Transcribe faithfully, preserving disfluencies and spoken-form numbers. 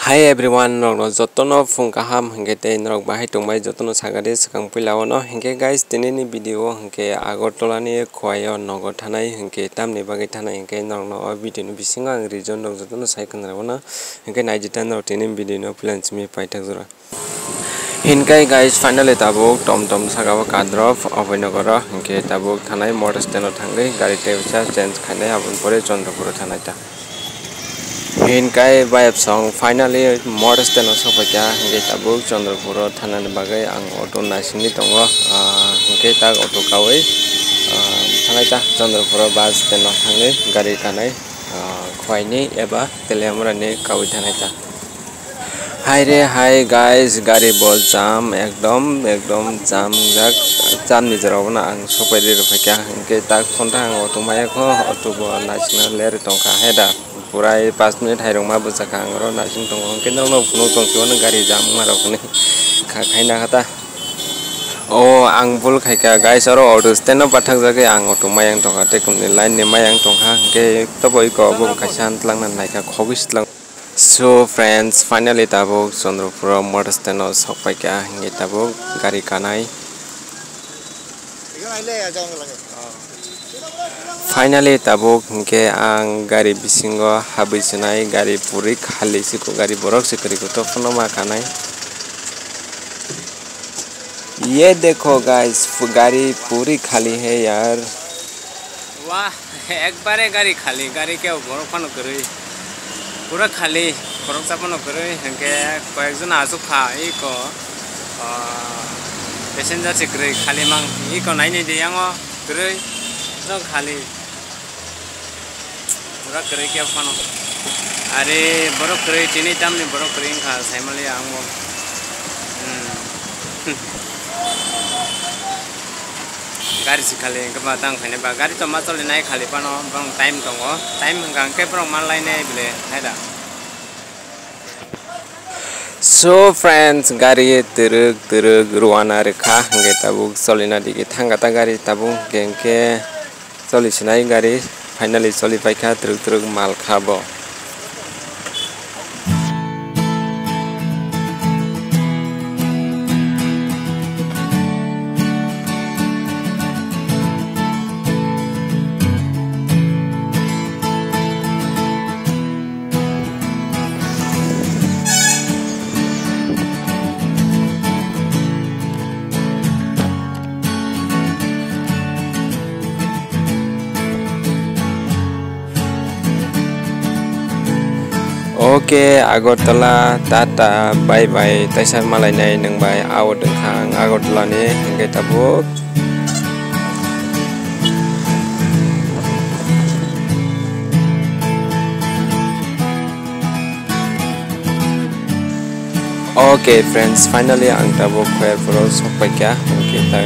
Hi everyone, norokno jotono phung kaham hinkhe tei norok bahai tongbai jotono sagadi swkang puila ono. Hinkhe guys, tinini video hinkhe Agartala ni Khowai o nogo thanai hinkhe tamni bagwi thanai hinkhe norokno o video ni bisingo ang reason rok jotono sai khwna rwno. Hinkhe naidi ta norok tinini video no puila simi paithak jora. Hinkai guys, finally tabuk tom tom saka o kadrop Abhainagaro, hinkhe tabuk thanai motor stand o thangwi gari tei usa change khainai, aboni pore Chandrapur o thanai ta. Hinkai bayap song finally motor stand o sokphaikha, hinkhe tabuk Chandrapur o thanani bagwi ang auto naisingwi tongo, ah, hinkhe tak auto kawi, ah, thanai ta Chandrapur o bus stand o thangwi gari kanai, ah, Khowai ni eba Teliamura ni kawi thanai ta. Hai re hai guys, gari bo jam, ekdom, ekdom jam jak, jam ni jora bono ang sopai rw phaikha, hinkhe tak phone ta ang auto maya kho, auto bo naisingna ler tongkha, hai da, purai paanch minute hai rwngma bwchakha ang oro naising tongo, hinkhe norokno phunuk tong phio gari jam wngma rok hinwi kha khaina kha ta. O ang bul khaikha guys, oro auto stand no bathak jagwi ang auto mayang tongkha, tei kumni line ni mayang tongkha, hinkhe tobo iko obo kaisa twlangna naikha, khogwi swtlang. So friends, finally tabuk Chandrapur o motor stand o sokpaikha, hinkhe tabuk gari kanai. Finally tabuk hinkhe ang gari bisingo habwi swnai, gari puri khali siko, gari borok se kwrwi kotor phano ma kanai. Ye dekho guys, fu-, gari puri khali hai yaar. Wah, ekbare gari khali, gari khe borok phano kwrwi. Pura khali, khoroksa phano kwrwi, hinkhe koyekjon achuk kha, iko, ah, passenger se kwrwi khali mang, iko nainai de yango kwrwi, jong khali. Pura kwrwi khe phano. Are borok kwrwi, tini tamni borok kwrwi wngkha, saimaliya ang bo. Hmm. Gari si khali, hwnkhe ba tang khainai ba. Gari to ma choli nai khali phano, borok time tongo. Time hwnkha hwnkhe borok ma lainai bile, hai da. So friends, gari twrwk twrwk rwna rwkha, hwnkhe tabuk cholina digi thangkha ta gari tabuk, hwnkhe, hwnkhe choli sinai gari, finally choli paikha, twrwk twrwk mal kha bo. Ok, Agartala, tata, bye bye, taisa malainai nwng bai, abo tongkha ang Agartala ni, hwnkhe tabuk. Ok friends, finally ang tabuk Khoyapur o sokpaikha, hwnkhe ta